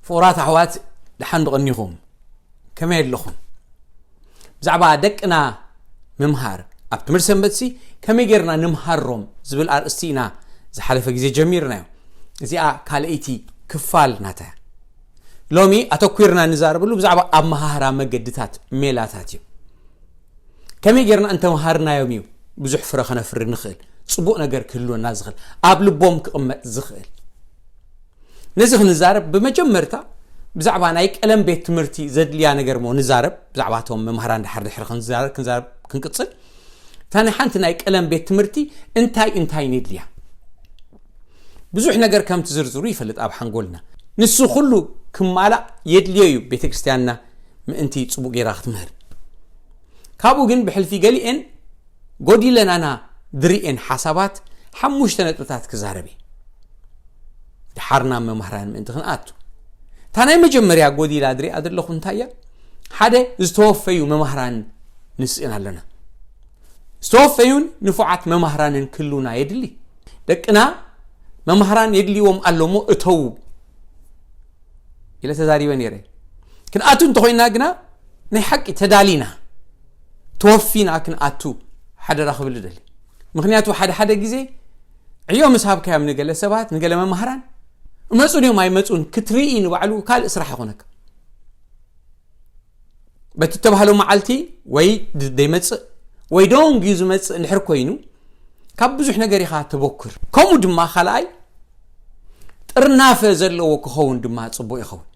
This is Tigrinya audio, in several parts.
ፍቑራት ኣሕዋት፣ ደሓን ዶ ቀኒኹም? ከመይ ኣለኹም? ብዛዕባ ደቅና ምምሃር ኣብ ትምህርቲ ሰንበትሲ ከመይ ጌርና ንምሃሮም ዝብል ኣርእስቲ ኢና ዝሓለፈ ግዜ ጀሚርናዮ። እዚኣ ካልኣይቲ ክፋል ናታ እያ። ሎሚ ኣተኲርና ንዛረበሉ ብዛዕባ ኣመሃህራ መገድታት፣ ሜላታት እዩ። ከመይ ጌርና እንተምሃርናዮም እዩ ብዙሕ ፍረ ከነፍሪ ንኽእል፣ ጽቡቕ ነገር ክህልወና ዝኽእል፣ ኣብ ልቦም ክቕመጥ ዝኽእል። ነዚ ክንዛረብ ብመጀመርታ ብዛዕባ ናይ ቀለም ቤት ትምህርቲ ዘድልያ ነገር እሞ ንዛረብ። ብዛዕባ እቶም መምህራን ድሓር ድሕሪ ክንዛረብ ክንዛረብ ክንቅጽል፣ እታ ናይ ሓንቲ ናይ ቀለም ቤት ትምህርቲ እንታይ እንታይ የድልያ? ብዙሕ ነገር ከም ትዝርዝሩ ይፈልጥ ኣብ ሓንጎልና። ንሱ ኩሉ ክማላእ የድልዮ እዩ ቤተ ክርስቲያንና ምእንቲ ጽቡቕ ጌራ ክትምህር። ካብኡ ግን ብሕልፊ ገሊኤን ጎዲለናና ድርኤን ሓሳባት ሓሙሽተ ነጥብታት ክዛረብ እየ። ድሓር ናብ መምህራን ምእንቲ ክንኣቱ፣ እታ ናይ መጀመርያ ጎዲላ ድሪኣ ዘለኹ እንታይ እያ? ሓደ፣ ዝተወፈዩ መምህራን ንስእን ኣለና። ዝተወፈዩን ንፉዓት መምህራንን ክህልውና የድሊ። ደቅና መምህራን የድልዎም ኣሎ እሞ እተዉ ኢለ ተዛሪበ ነይረ። ክንኣቱ እንተኾይንና ግና ናይ ሓቂ ተዳሊና፣ ተወፊና ክንኣቱ ሓደራ ክብል እደሊ። ምኽንያቱ ሓደ ሓደ ግዜ ዕዮ ምስ ሃብካዮም ንገለ ሰባት፣ ንገለ መምህራን፣ እመጹ ድዮም ኣይመጹን ክትርኢ ንባዕሉ ካልእ ስራሕ ይኾነካ። በቲ እተባህሎ መዓልቲ ወይ ድ-፣ ዘይመጽእ ወይ ደንጉዩ ዝመጽእ እንድሕር ኮይኑ፣ ካብ ብዙሕ ነገር ኢኻ ተበኩር። ከምኡ ድማ ካልኣይ፣ ጥርናፈ ዘለዎ ክኸውን ድማ ጽቡቕ ይኸውን።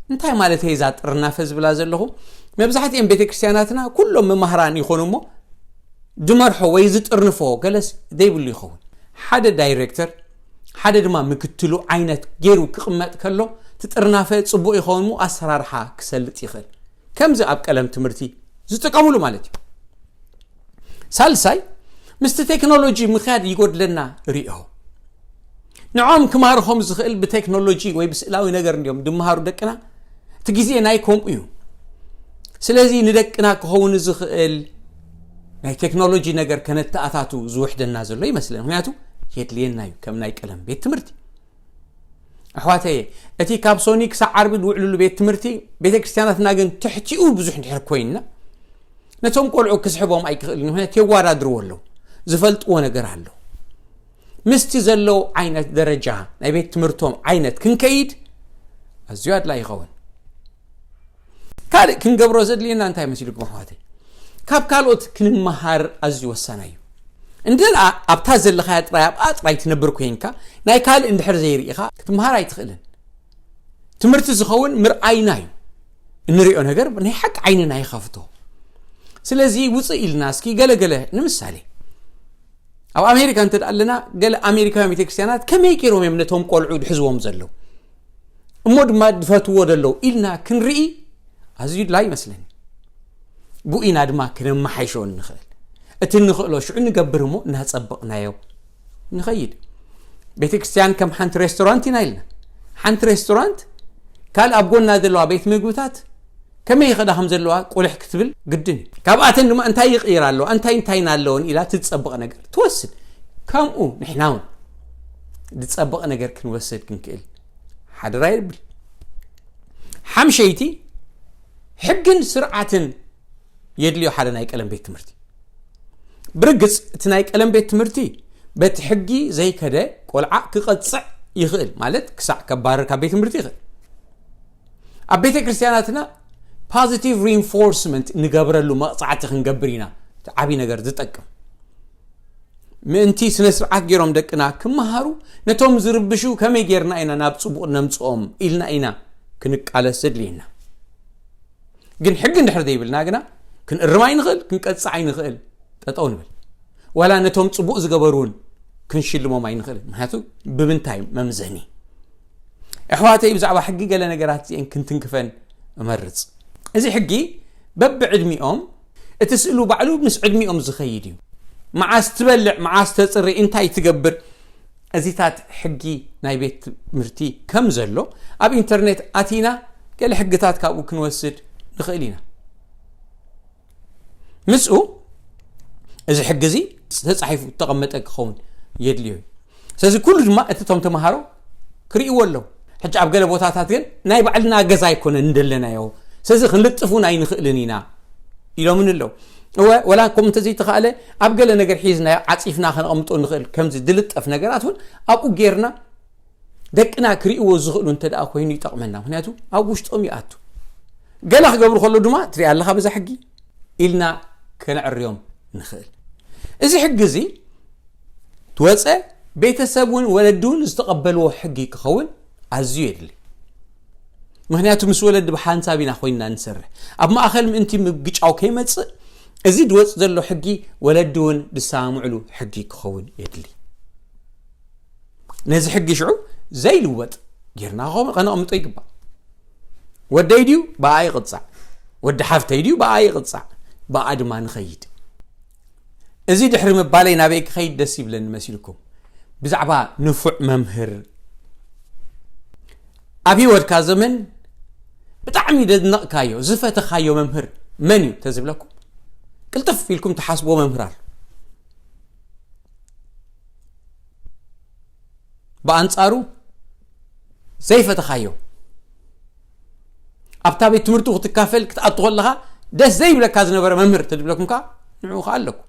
እንታይ ማለት እየ እዛ ጥርናፈ ዝብላ ዘለኹ? መብዛሕትኤን ቤተ ክርስቲያናትና ኩሎም መማህራን ይኾኑ እሞ፣ ዝመርሖ ወይ ዝጥርንፎ ገለስ ዘይብሉ ይኸውን። ሓደ ዳይሬክተር፣ ሓደ ድማ ምክትሉ ዓይነት ገይሩ ክቕመጥ ከሎ፣ እቲ ጥርናፈ ጽቡቕ ይኸውን እሞ ኣሰራርሓ ክሰልጥ ይኽእል። ከምዚ ኣብ ቀለም ትምህርቲ ዝጥቀሙሉ ማለት እዩ። ሳልሳይ፣ ምስቲ ቴክኖሎጂ ምኽያድ ይጎድለና ርእዮ። ንዖም ክማርኾም ዝኽእል ብቴክኖሎጂ ወይ ብስእላዊ ነገር እንዲዮም ድመሃሩ ደቅና። እቲ ግዜ ናይ ከምኡ እዩ። ስለዚ ንደቅና ክኸውን ዝኽእል ናይ ቴክኖሎጂ ነገር ከነተኣታቱ ዝውሕደና ዘሎ ይመስለኒ። ምኽንያቱ የድልየና እዩ ከም ናይ ቀለም ቤት ትምህርቲ። ኣሕዋተየ፣ እቲ ካብ ሶኒ ክሳዕ ዓርቢ ዝውዕልሉ ቤት ትምህርቲ፣ ቤተ ክርስቲያናትና ግን ትሕቲኡ ብዙሕ እንድሕር ኮይንና፣ ነቶም ቆልዑ ክስሕቦም ኣይክኽእልን። ምኽንያቱ የዋዳድርዎ ኣለዉ። ዝፈልጥዎ ነገር ኣሎ። ምስቲ ዘለዉ ዓይነት ደረጃ ናይ ቤት ትምህርቶም ዓይነት ክንከይድ ኣዝዩ ኣድላይ ይኸውን። ካልእ ክንገብሮ ዘድልየና እንታይ መሲልኩም ኣሕዋተይ? ካብ ካልኦት ክንመሃር ኣዝዩ ወሳናይ እዩ። እንተ ደኣ ኣብታ ዘለኻያ ጥራይ ኣብኣ ጥራይ ትነብር ኮይንካ ናይ ካልእ እንድሕር ዘይርኢኻ ክትመሃር ኣይትኽእልን። ትምህርቲ ዝኸውን ምርኣይና እዩ። እንሪኦ ነገር ናይ ሓቂ ዓይንና ይኸፍቶ። ስለዚ ውፅእ ኢልና እስኪ ገለገለ ንምሳሌ ኣብ ኣሜሪካ እንተ ደኣ ኣለና ገለ ኣሜሪካውያን ቤተክርስትያናት ከመይ ገይሮም እዮም ነቶም ቆልዑ ድሕዝዎም ዘለዉ እሞ ድማ ድፈትዎ ዘለዉ ኢልና ክንርኢ ኣዝዩ ድላይ ይመስለኒ። ብኡ ኢና ድማ ክነመሓይሾ እንኽእል። እቲ እንኽእሎ ሽዑ ንገብር እሞ እናጸበቕናዮ ንኸይድ። ቤተ ክርስቲያን ከም ሓንቲ ሬስቶራንት ኢና ኢልና። ሓንቲ ሬስቶራንት ካልእ ኣብ ጎና ዘለዋ ቤት ምግብታት ከመይ ይኸዳ ከም ዘለዋ ቁልሕ ክትብል ግድን እዩ። ካብኣተን ድማ እንታይ ይቕይር ኣለዋ፣ እንታይ እንታይን ኣለውን ኢላ ትጸበቕ ነገር ትወስድ። ከምኡ ንሕና እውን ዝጸበቕ ነገር ክንወስድ ክንክእል ሓደራ ይብል። ሓምሸይቲ፣ ሕግን ስርዓትን የድልዮ ሓደ ናይ ቀለም ቤት ትምህርቲ። ብርግጽ እቲ ናይ ቀለም ቤት ትምህርቲ በቲ ሕጊ ዘይከደ ቆልዓ ክቐጽዕ ይኽእል፣ ማለት ክሳዕ ከባረር ካብ ቤት ትምህርቲ ይኽእል። ኣብ ቤተ ክርስቲያናትና ፖዚቲቭ ሪንፎርስመንት ንገብረሉ መቕጻዕቲ ክንገብር ኢና። እቲ ዓብዪ ነገር ዝጠቅም ምእንቲ ስነ ስርዓት ገይሮም ደቅና ክመሃሩ ነቶም ዝርብሹ ከመይ ጌርና ኢና ናብ ጽቡቕ ነምጽኦም ኢልና ኢና ክንቃለስ ዘድልየና። ግን ሕጊ እንድሕር ዘይብልና ግና ክንእርም ኣይንኽእል፣ ክንቀጽዕ ኣይንኽእል። ጠጠው ንብል። ዋላ ነቶም ጽቡቕ ዝገበሩ እውን ክንሽልሞም ኣይንኽእል። ምክንያቱ ብምንታይ መምዘኒ? ኣሕዋተይ ብዛዕባ ሕጊ ገለ ነገራት እዚአን ክንትንክፈን እመርጽ። እዚ ሕጊ በብዕድሚኦም እቲ ስእሉ ባዕሉ ምስ ዕድሚኦም ዝኸይድ እዩ። መዓስ ትበልዕ፣ መዓስ ተጽሪ፣ እንታይ ትገብር፣ እዚታት ሕጊ ናይ ቤት ትምህርቲ ከም ዘሎ ኣብ ኢንተርኔት ኣቲና ገለ ሕግታት ካብኡ ክንወስድ ንኽእል ኢና። ምስኡ እዚ ሕጊ እዚ ተጻሒፉ ዝተቐመጠ ክኸውን የድልዮ እዩ። ስለዚ ኩሉ ድማ እቲ እቶም ተምሃሮ ክርእይዎ ኣለዉ። ሕጂ ኣብ ገለ ቦታታት ግን ናይ ባዕልና ገዛ ኣይኮነን እንደለናዮ፣ ስለዚ ክንልጥፍ እውን ኣይንኽእልን ኢና ኢሎምን ኣለዉ። እወ፣ ወላ ከምኡ እንተዘይተኻእለ፣ ኣብ ገለ ነገር ሒዝናዮ ዓፂፍና ከነቐምጦ ንኽእል። ከምዚ ዝልጠፍ ነገራት እውን ኣብኡ ጌርና ደቅና ክርእይዎ ዝኽእሉ እንተ ደኣ ኮይኑ ይጠቕመና፣ ምክንያቱ ኣብ ውሽጦም ይኣቱ። ገለ ክገብሩ ከሎ ድማ ትሪኣ ኣለኻ በዛ ሕጊ ኢልና ከነዕርዮም ንኽእል። እዚ ሕጊ እዚ ትወፀ ቤተሰብ እውን ወለዲ እውን ዝተቐበልዎ ሕጊ ክኸውን ኣዝዩ የድሊ። ምክንያቱ ምስ ወለዲ ብሓንሳብ ኢና ኮይንና ንሰርሕ። ኣብ ማእኸል ምእንቲ ምግጫው ከይመፅእ፣ እዚ ድወፅ ዘሎ ሕጊ ወለዲ እውን ዝሰማምዕሉ ሕጊ ክኸውን የድሊ። ነዚ ሕጊ ሽዑ ዘይልወጥ ጌርና ከነቐምጦ ይግባእ። ወደይ ድዩ ብኣ ይቕጻዕ፣ ወዲ ሓፍተይ ድዩ ብኣ ይቕጻዕ፣ ብኣ ድማ ንኸይድ። እዚ ድሕሪ ምባለይ ናበይ ክኸይድ ደስ ይብለኒ መሲልኩም? ብዛዕባ ንፉዕ መምህር። ኣብ ህይወትካ ዘመን ብጣዕሚ ደድነቕካዮ ዝፈተኻዮ መምህር መን እዩ ተዝብለኩም፣ ቅልጥፍ ኢልኩም ትሓስብዎ መምህር ኣሎ። ብኣንጻሩ ዘይፈተኻዮ፣ ኣብታ ቤት ትምህርቱ ክትካፈል ክትኣቱ ከለኻ ደስ ዘይብለካ ዝነበረ መምህር ተድብለኩም ከኣ ንዕኡ ከኣ ኣለኩም።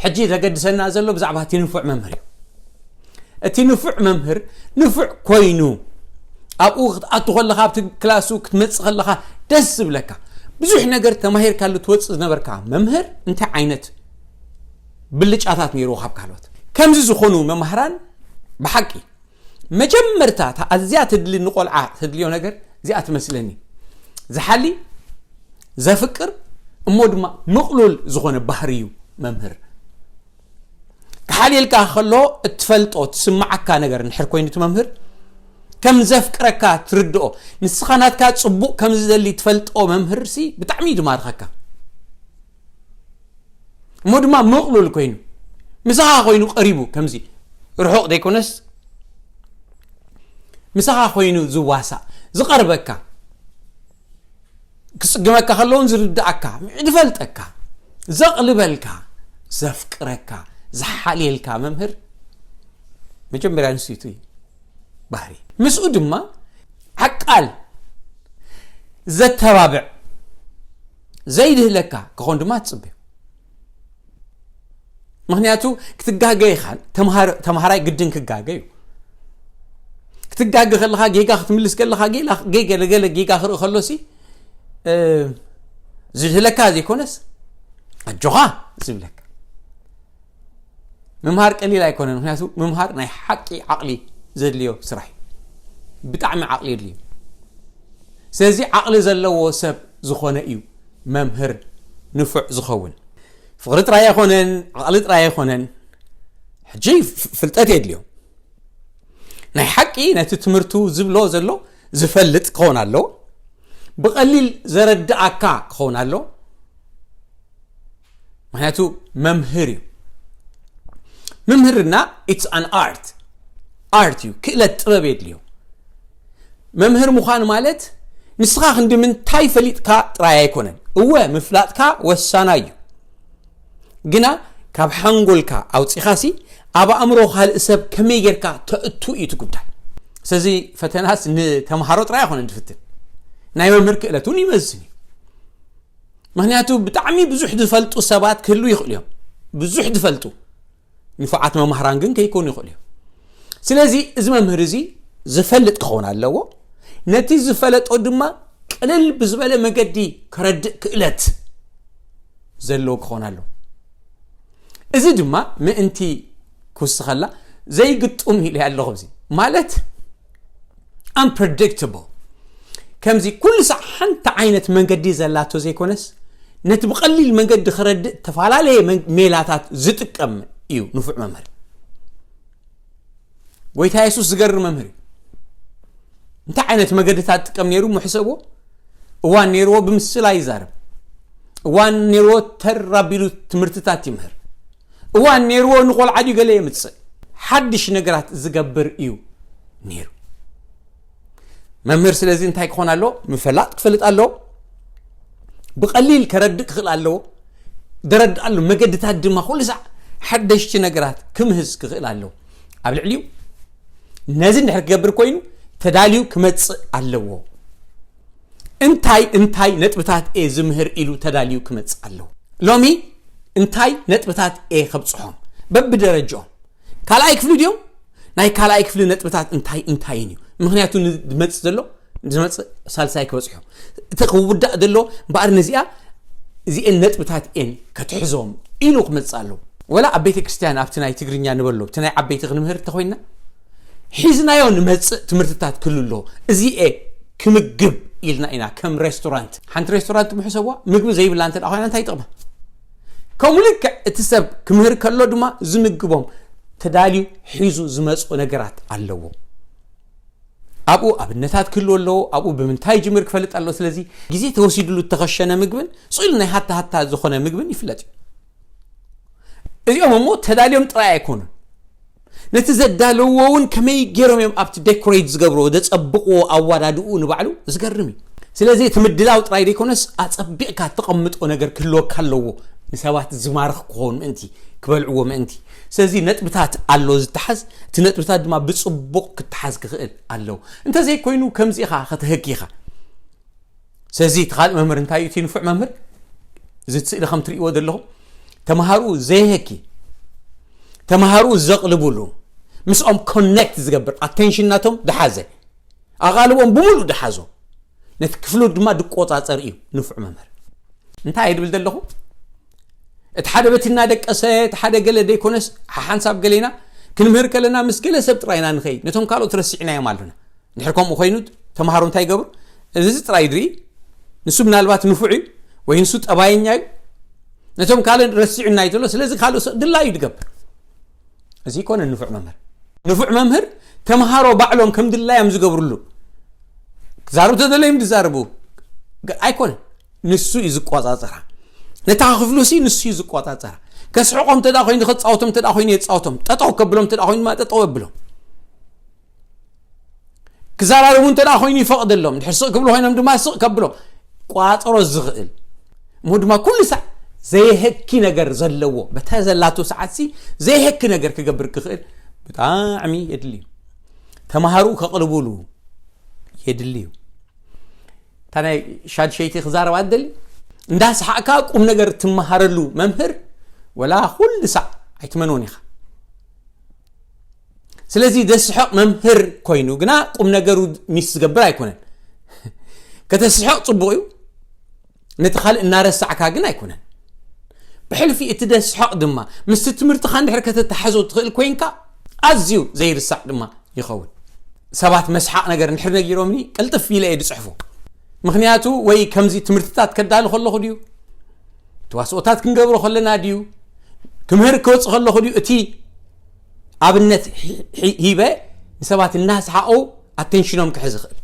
ሕጂ ዘገድሰና ዘሎ ብዛዕባ እቲ ንፉዕ መምህር እዩ። እቲ ንፉዕ መምህር ንፉዕ ኮይኑ ኣብኡ ክትኣቱ ከለኻ ኣብቲ ክላሱ ክትመጽእ ከለኻ ደስ ዝብለካ ብዙሕ ነገር ተማሂርካሉ ትወጽእ ዝነበርካ መምህር እንታይ ዓይነት ብልጫታት ነይርዎ ካብ ካልኦት? ከምዚ ዝኾኑ መማህራን ብሓቂ መጀመርታ እታ ኣዝያ ትድሊ ንቆልዓ ተድልዮ ነገር እዚኣ ትመስለኒ። ዝሓሊ፣ ዘፍቅር፣ እሞ ድማ ምቕሉል ዝኾነ ባህሪ እዩ መምህር። ክሓልየልካ ከሎ እትፈልጦ ትስምዓካ ነገር እንድሕር ኮይኑ እቲ መምህር ከም ዘፍቅረካ ትርድኦ፣ ንስኻ ናትካ ጽቡቕ ከም ዝደሊ ትፈልጦ መምህር ሲ ብጣዕሚ እዩ ዝማርኸካ። እሞ ድማ ምቕሉል ኮይኑ ምሳኻ ኮይኑ ቀሪቡ፣ ከምዚ ርሑቕ ዘይኮነስ ምሳኻ ኮይኑ ዝዋሳእ ዝቐርበካ፣ ክጽግመካ ከለውን ዝርድኣካ፣ ዝፈልጠካ፣ ዘቕልበልካ፣ ዘፍቅረካ፣ ዝሓልየልካ መምህር መጀመርያ ንሱ እዩ እቲ ባህሪ። ምስኡ ድማ ዓቃል፣ ዘተባብዕ፣ ዘይድህለካ ክኾን ድማ ትጽበዮ። ምክንያቱ ክትጋገ ኢኻ። ተምሃር-፣ ተምሃራይ ግድን ክጋገ እዩ። ክትጋገ ከለኻ፣ ጌጋ ክትምልስ ከለኻ፣ ጌላ-፣ ጌ-፣ ገለ ገለ ጌጋ ክርኢ ከሎ ሲ፣ እ፣ ዝድህለካ ዘይኮነስ ኣጆኻ ዝብለካ። ምምሃር ቀሊል ኣይኮነን፣ ምክንያቱ ምምሃር ናይ ሓቂ ዓቕሊ ዘድልዮ ስራሕ እዩ። ብጣዕሚ ዓቕሊ የድልዮ። ስለዚ ዓቕሊ ዘለዎ ሰብ ዝኾነ እዩ መምህር ንፉዕ ዝኸውን። ፍቕሪ ጥራይ ኣይኮነን፣ ዓቕሊ ጥራይ ኣይኮነን። ሕጂ ፍ-፣ ፍልጠት የድልዮ። ናይ ሓቂ ነቲ ትምህርቱ ዝብሎ ዘሎ ዝፈልጥ ክኸውን ኣለዎ። ብቐሊል ዘረድኣካ ክኸውን ኣለዎ። ምክንያቱ መምህር እዩ። ምምህርና it's an art፣ art እዩ፣ ክእለት ጥበብ የድልዮ። መምህር ምዃን ማለት ንስኻ ክንዲ ምንታይ ፈሊጥካ ጥራይ ኣይኮነን። እወ፣ ምፍላጥካ ወሳናይ እዩ። ግና ካብ ሓንጎልካ ኣውጺኻሲ ኣብ ኣእምሮ ካልእ ሰብ ከመይ ጌርካ ተእቱ እዩ እቲ ጉዳይ። ስለዚ ፈተናስ ንተምሃሮ ጥራይ ኣይኮነን ዝፍትን፣ ናይ መምህር ክእለት እውን ይመዝን እዩ። ምክንያቱ ብጣዕሚ ብዙሕ ዝፈልጡ ሰባት ክህሉ ይኽእሉ እዮም። ብዙሕ ዝፈልጡ ንፉዓት መማህራን ግን ከይኮኑ ይኽእሉ እዮም። ስለዚ እዚ መምህር እዚ ዝፈልጥ ክኸውን ኣለዎ። ነቲ ዝፈለጦ ድማ ቅልል ብዝበለ መገዲ ከረድእ ክእለት ዘለዎ ክኸውን ኣለዎ። እዚ ድማ ምእንቲ ክውስኸላ ዘይግጡም ኢለ ኣለኹ። እዚ ማለት unpredictable፣ ከምዚ ኩሉ ሳዕ ሓንቲ ዓይነት መንገዲ ዘላቶ ዘይኮነስ፣ ነቲ ብቐሊል መንገዲ ክረድእ ተፈላለየ መን-፣ ሜላታት ዝጥቀም እዩ ንፉዕ መምህር። ጎይታ የሱስ ዝገርም መምህር እዩ። እንታይ ዓይነት መገድታት ጥቀም ነይሩ ምሕሰብዎ? እዋን ነይርዎ ብምስላ ይዛረብ። እዋን ነይርዎ ተር ኣቢሉ ትምህርትታት ይምህር። እዋን ነይርዎ ንቆልዓ ድዩ ገለ የምጽእ። ሓድሽ ነገራት ዝገብር እዩ ነይሩ። መምህር ስለዚ እንታይ ክኾን ኣለዎ? ምፈላጥ ክፈልጥ ኣለዎ። ብቐሊል ከረድእ ክኽእል ኣለዎ። ደረድኣሉ መገድታት ድማ ኩሉ ሳዕ ሓደሽቲ ነገራት ክምህዝ ክኽእል ኣለዎ። ኣብ ልዕሊኡ ነዚ እንድሕር ክገብር ኮይኑ ተዳልዩ ክመጽእ ኣለዎ። እንታይ እንታይ ነጥብታት እየ ዝምህር ኢሉ ተዳልዩ ክመጽእ ኣለዎ። ሎሚ እንታይ ነጥብታት እየ ከብጽሖም በብደረጃኦም። ካልኣይ ክፍሊ ድዮም? ናይ ካልኣይ ክፍሊ ነጥብታት እንታይ እንታይን እዩ? ምክንያቱ ዝመጽእ ዘሎ ዝመጽእ ሳልሳይ ክበጽሑ እዮም። እቲ ክውዳእ ዘሎ እምበኣር ነዚኣ እዚኤን ነጥብታት እየን ከትሕዞም ኢሉ ክመጽእ ኣለዎ። ወላ ኣብ ቤተ ክርስቲያን ኣብቲ ናይ ትግርኛ ንበሎ እቲ ናይ ዓበይቲ ክንምህር እንተኮይንና ሒዝናዮ ንመጽእ ትምህርትታት ክህሉ ኣለዎ። እዚኤ ክምግብ ኢልና ኢና ከም ሬስቶራንት። ሓንቲ ሬስቶራንት ምሕሰብዋ ምግቢ ዘይብላ እንተ ኮይና እንታይ ይጠቕማ? ከምኡ ልክዕ እቲ ሰብ ክምህር ከሎ ድማ ዝምግቦም ተዳልዩ ሒዙ ዝመጽኦ ነገራት ኣለዎ። ኣብኡ ኣብነታት ክህልዎ ኣለዎ። ኣብኡ ብምንታይ ጅምር ክፈልጥ ኣለዎ። ስለዚ ግዜ ተወሲድሉ እተኸሸነ ምግብን ስኢሉ ናይ ሃታ ሃታ ዝኾነ ምግብን ይፍለጥ እዩ። እዚኦም እሞ ተዳልዮም ጥራይ ኣይኮኑን፣ ነቲ ዘዳለዎ እውን ከመይ ገይሮም እዮም ኣብቲ ዴኮሬት ዝገብርዎ ዘጸብቕዎ ኣዋዳድኡ ንባዕሉ ዝገርም እዩ። ስለዚ እቲ ምድላው ጥራይ ዘይኮነስ ኣጸቢቕካ ተቐምጦ ነገር ክህልወካ ኣለዎ። ንሰባት ዝማርኽ ክኸውን ምእንቲ ክበልዕዎ ምእንቲ። ስለዚ ነጥብታት ኣሎ ዝተሓዝ፣ እቲ ነጥብታት ድማ ብጽቡቕ ክተሓዝ ክኽእል ኣለዎ። እንተዘይኮይኑ ከምዚ ኢኻ ከተህኪኻ። ስለዚ እቲ ካልእ መምህር እንታይ እዩ እቲ ንፉዕ መምህር? እዚ ስእሊ ከም ትርእይዎ ዘለኹም ተምሃርኡ ዘየህኪ፣ ተምሃርኡ ዘቕልብሉ፣ ምስኦም ኮኔክት ዝገብር ኣቴንሽን ናቶም ድሓዘ ኣቓልቦም ብምሉእ ድሓዞ ነቲ ክፍሉ ድማ ድቆጻጸር እዩ ንፉዕ መምህር። እንታይ እየ ድብል ዘለኹ? እቲ ሓደ በቲ እናደቀሰ እቲ ሓደ ገለ ደይኮነስ ሓሓንሳብ ገሌና ክንምህር ከለና ምስ ገለ ሰብ ጥራይና ንኸይድ ነቶም ካልኦት ረሲዕናዮም ኣለና። ድሕር ከምኡ ኮይኑ ተምሃሮ እንታይ ይገብሩ? እዚ ጥራይ ድርኢ ንሱ ምናልባት ንፉዕ እዩ ወይ ንሱ ጠባየኛ እዩ ነቶም ካልእ ረሲዑና እዩ ዘሎ ስለዚ ካልእ ሰብ ድላዩ ድገብር። እዚ ይኮነ ንፉዕ መምህር። ንፉዕ መምህር ተምሃሮ ባዕሎም ከም ድላዮም ዝገብርሉ ክዛረቡ ተደለዮም ዝዛረቡ ኣይኮነ። ንሱ እዩ ዝቆጻጸራ። ነታ ክፍሉ ሲ ንሱ እዩ ዝቆጻጸራ። ከስሕቆም ተዳ ኮይኑ ከጻወቶም ተዳ ኮይኑ የጻወቶም። ጠጠው ከብሎም ተዳ ኮይኑ ድማ ጠጠው የብሎም። ክዘራረቡ እንተ ኮይኑ ይፈቕደሎም። ድሕር ስቕ ክብሉ ኮይኖም ድማ ስቕ ከብሎ ቋጽሮ ዝኽእል እሞ ድማ ኩሉ ሳዕ ዘየህኪ ነገር ዘለዎ በታ ዘላቶ ሰዓት ሲ ዘየህኪ ነገር ክገብር ክኽእል ብጣዕሚ የድልዩ። ተምሃሩ ከቕልቡሉ የድልዩ። እታ ናይ ሻድሸይቲ ክዛረብ ኣደሊ እንዳ ሰሓቕካ ቁም ነገር ትመሃረሉ መምህር ወላ ኩሉ ሳዕ ኣይትመንዎን ኢኻ። ስለዚ ደስሕቕ መምህር ኮይኑ ግና ቁም ነገሩ ሚስ ዝገብር ኣይኮነን። ከተስሕቕ ጽቡቕ እዩ፣ ነቲ ካልእ እናረሳዕካ ግን ኣይኮነን። ብሕልፊ እቲ ደስሕቕ ድማ ምስቲ ትምህርትኻ እንድሕር ከተተሓዞ ትኽእል ኮይንካ ኣዝዩ ዘይርሳዕ ድማ ይኸውን። ሰባት መስሓቕ ነገር እንድሕር ነጊሮምኒ ቅልጥፍ ኢለ እየ ዝጽሕፎ። ምኽንያቱ ወይ ከምዚ ትምህርትታት ከዳሉ ከለኹ ድዩ ተዋስኦታት ክንገብሮ ከለና ድዩ ክምህር ክወፅ ከለኹ ድዩ እቲ ኣብነት ሂበ ንሰባት እናስሓቑ ኣቴንሽኖም ክሕዝ ይኽእል።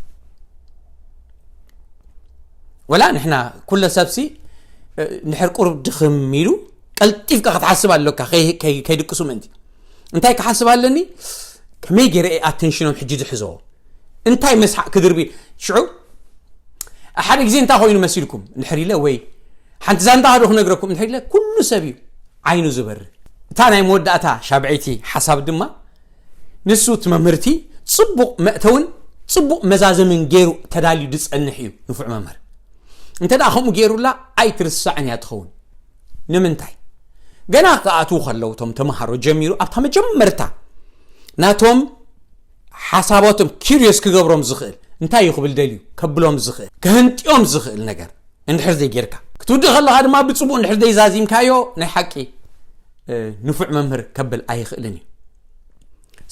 ወላ ንሕና ኩለ ሰብሲ ንድሕር ቁሩብ ድኽም ኢሉ ቀልጢፍካ ክትሓስብ ኣለካ ከይድቅሱ ምእንቲ እንታይ ክሓስብ ኣለኒ ከመይ ገይረ ኣቴንሽኖም ሕጂ ዝሕዞ እንታይ መስሓቕ ክድርቢ ሽዑ ሓደ ግዜ እንታይ ኮይኑ መሲልኩም እንድሕር ኢለ ወይ ሓንቲ ዛንታ ዶ ክነግረኩም እንድሕር ኢለ ኩሉ ሰብ እዩ ዓይኑ ዝበርህ። እታ ናይ መወዳእታ ሻብዐይቲ ሓሳብ ድማ ንሱ እቲ መምህርቲ ጽቡቕ መእተውን ጽቡቕ መዛዘምን ገይሩ ተዳልዩ ዝጸንሕ እዩ ንፉዕ መምህር። እንተ ደኣ ከምኡ ገይሩላ ኣይትርሳዕን እያ ትኸውን። ንምንታይ ገና ክኣትዉ ከለዉ እቶም ተምሃሮ ጀሚሩ ኣብታ መጀመርታ ናቶም ሓሳባቶም ኪርዮስ ክገብሮም ዝኽእል እንታይ እዩ ክብል ደልዩ ከብሎም ዝኽእል ክህንጥዮም ዝኽእል ነገር እንድሕር ዘይጌርካ ክትውድእ ከለኻ ድማ ብፅቡቅ እንድሕር ዘይዛዚምካዮ ናይ ሓቂ ንፉዕ መምህር ከብል ኣይኽእልን እዩ።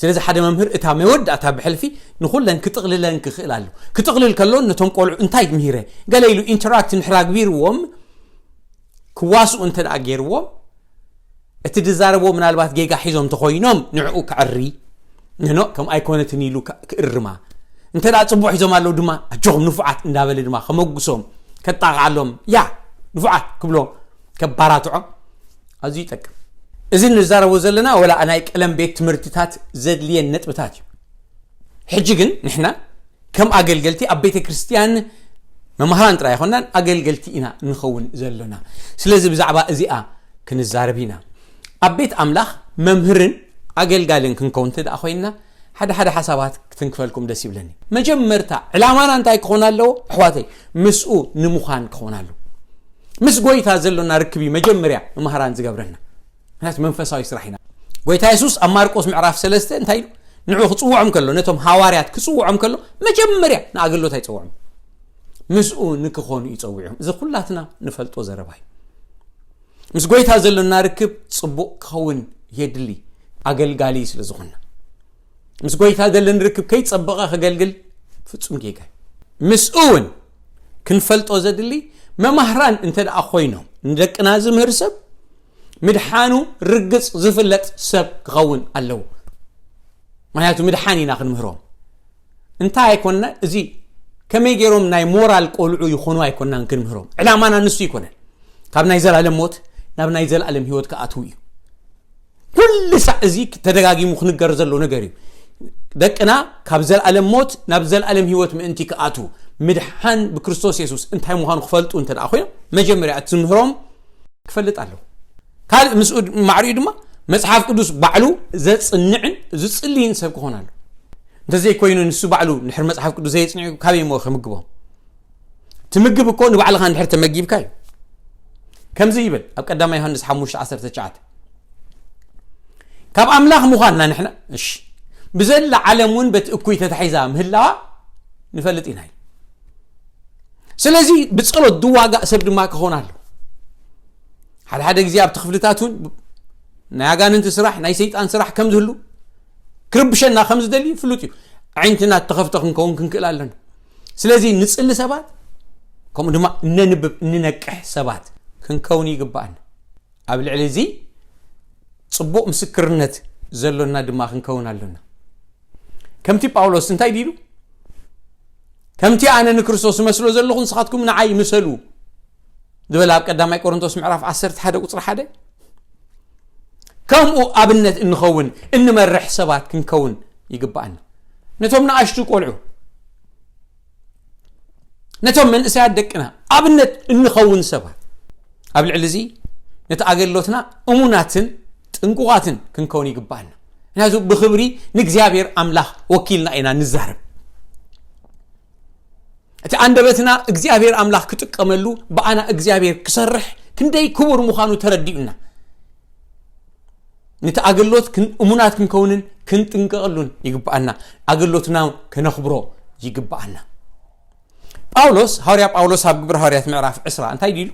ስለዚ ሓደ መምህር እታ መወዳእታ ብሕልፊ ንኩለን ክጥቕልለን ክኽእል ኣሎ። ክጥቕልል ከሎ ነቶም ቆልዑ እንታይ ምሂረ ገለ ኢሉ ኢንተራክት እንድሕር ኣግቢርዎም ክዋስኡ እንተ ደኣ ገይርዎም እቲ ዝዛረብዎ ምናልባት ጌጋ ሒዞም እንተኾይኖም ንዕኡ ክዕሪ ንኖ ከም ኣይኮነትን ኢሉ ክእርማ እንተ ደኣ ፅቡቅ ሒዞም ኣለዉ ድማ ኣጆኹም ንፉዓት እንዳበለ ድማ ከመጉሶም ከጣቕዓሎም ያ ንፉዓት ክብሎ ከባራትዖም ኣዝዩ ይጠቅም። እዚ ንዛረቦ ዘለና ወላ ናይ ቀለም ቤት ትምህርትታት ዘድልየን ነጥብታት እዩ። ሕጂ ግን ንሕና ከም ኣገልገልቲ ኣብ ቤተ ክርስቲያን መምሃራን ጥራይ ኣይኮናን ኣገልገልቲ ኢና ንኸውን ዘሎና። ስለዚ ብዛዕባ እዚኣ ክንዛረብ ኢና። ኣብ ቤት ኣምላኽ መምህርን ኣገልጋልን ክንከውን እንተ ደኣ ኮይንና ሓደ ሓደ ሓሳባት ክትንክፈልኩም ደስ ይብለኒ። መጀመርታ ዕላማና እንታይ ክኾን ኣለዎ ኣሕዋተይ? ምስኡ ንምዃን ክኾን ኣለዎ። ምስ ጎይታ ዘሎና ርክብ እዩ መጀመርያ መምሃራን ዝገብረና። ምክንያቱ መንፈሳዊ ስራሕ ኢና። ጎይታ የሱስ ኣብ ማርቆስ ምዕራፍ ሰለስተ እንታይ ኢሉ? ንዑ ክጽውዖም ከሎ፣ ነቶም ሃዋርያት ክጽውዖም ከሎ መጀመርያ ንኣገልግሎት ኣይጸውዖም። ምስኡ ንክኾኑ ይጸውዖም። እዚ ኩላትና ንፈልጦ ዘረባ እዩ። ምስ ጎይታ ዘሎና ርክብ ጽቡቕ ክኸውን የድሊ፣ ኣገልጋሊ ስለ ዝኾንና። ምስ ጎይታ ዘለኒ ርክብ ከይጸበቐ ከገልግል ፍጹም ጌጋ እዩ። ምስኡ እውን ክንፈልጦ ዘድሊ፣ መማህራን እንተ ደኣ ኮይኖም ንደቅና ዝምህር ሰብ ምድሓኑ ርግጽ ዝፍለጥ ሰብ ክኸውን ኣለዎ። ምክንያቱ ምድሓን ኢና ክንምህሮም። እንታይ ኣይኮንና፣ እዚ ከመይ ገይሮም ናይ ሞራል ቆልዑ ይኾኑ ኣይኮንናን ክንምህሮም። ዕላማና ንሱ ይኮነን። ካብ ናይ ዘላለም ሞት ናብ ናይ ዘላለም ህይወት ክኣትዉ እዩ። ኩሉ ሳዕ እዚ ተደጋጊሙ ክንገር ዘሎ ነገር እዩ። ደቅና ካብ ዘላለም ሞት ናብ ዘላለም ህይወት ምእንቲ ክኣትዉ፣ ምድሓን ብክርስቶስ የሱስ እንታይ ምዃኑ ክፈልጡ እንተ ደኣ ኮይኖም፣ መጀመርያ እቲ ትምህሮም ክፈልጥ ኣለዎ። ካልእ ምስኡ ማዕሪኡ ድማ መጽሓፍ ቅዱስ ባዕሉ ዘጽንዕን ዝጽልይን ሰብ ክኾን ኣሎ። እንተዘይኮይኑ ንሱ ባዕሉ ንድሕር መጽሓፍ ቅዱስ ዘየጽንዑ ካበይ እሞ ክምግቦም? ትምግብ እኮ ንባዕልኻ እንድሕር ተመጊብካ እዩ። ከምዚ ይብል ኣብ ቀዳማይ ዮሃንስ ሓሙሽተ ዓሰርተ ትሽዓተ፣ ካብ ኣምላኽ ምዃንና ንሕና፣ እሺ፣ ብዘላ ዓለም እውን በቲ እኩይ ተታሒዛ ምህላዋ ንፈልጥ ኢና ኢሉ። ስለዚ ብጸሎት ዝዋጋእ ሰብ ድማ ክኾን ኣሎ። ሓደ ሓደ ግዜ ኣብቲ ክፍልታት እውን ናይ ኣጋንንቲ ስራሕ፣ ናይ ሰይጣን ስራሕ ከም ዝህሉ፣ ክርብሸና ከም ዝደሊ ፍሉጥ እዩ። ኣዒንትና እተኸፍተ ክንከውን ክንክእል ኣለና። ስለዚ ንጽሊ ሰባት፣ ከምኡ ድማ እነንብብ፣ እንነቅሕ ሰባት ክንከውን ይግባኣና። ኣብ ልዕሊ እዚ ጽቡቕ ምስክርነት ዘሎና ድማ ክንከውን ኣሎና። ከምቲ ጳውሎስ እንታይ ድዩ ኢሉ? ከምቲ ኣነ ንክርስቶስ እመስሎ ዘለኹ ንስኻትኩም ንዓይ ምሰሉ ዝበለ ኣብ ቀዳማይ ቆሮንቶስ ምዕራፍ ዓሰርተ ሓደ ቁጽሪ ሓደ። ከምኡ ኣብነት እንኸውን፣ እንመርሕ ሰባት ክንከውን ይግባኣና። ነቶም ንኣሽቱ ቆልዑ፣ ነቶም መንእሰያት ደቅና ኣብነት እንኸውን ሰባት፣ ኣብ ልዕሊ እዚ ነቲ ኣገልግሎትና እሙናትን ጥንቁቓትን ክንከውን ይግባኣና። ምክንያቱ ብኽብሪ ንእግዚኣብሔር ኣምላኽ ወኪልና ኢና ንዛረብ። እቲ ኣንደበትና እግዚኣብሔር ኣምላኽ ክጥቀመሉ፣ ብኣና እግዚኣብሔር ክሰርሕ ክንደይ ክቡር ምዃኑ ተረዲኡና፣ ነቲ ኣገልግሎት ክን-፣ እሙናት ክንከውንን ክንጥንቀቐሉን ይግባኣና። ኣገልግሎትና ከነኽብሮ ይግባኣና። ጳውሎስ፣ ሃዋርያ ጳውሎስ ኣብ ግብረ ሃዋርያት ምዕራፍ ዕስራ እንታይ ድዩ ኢሉ?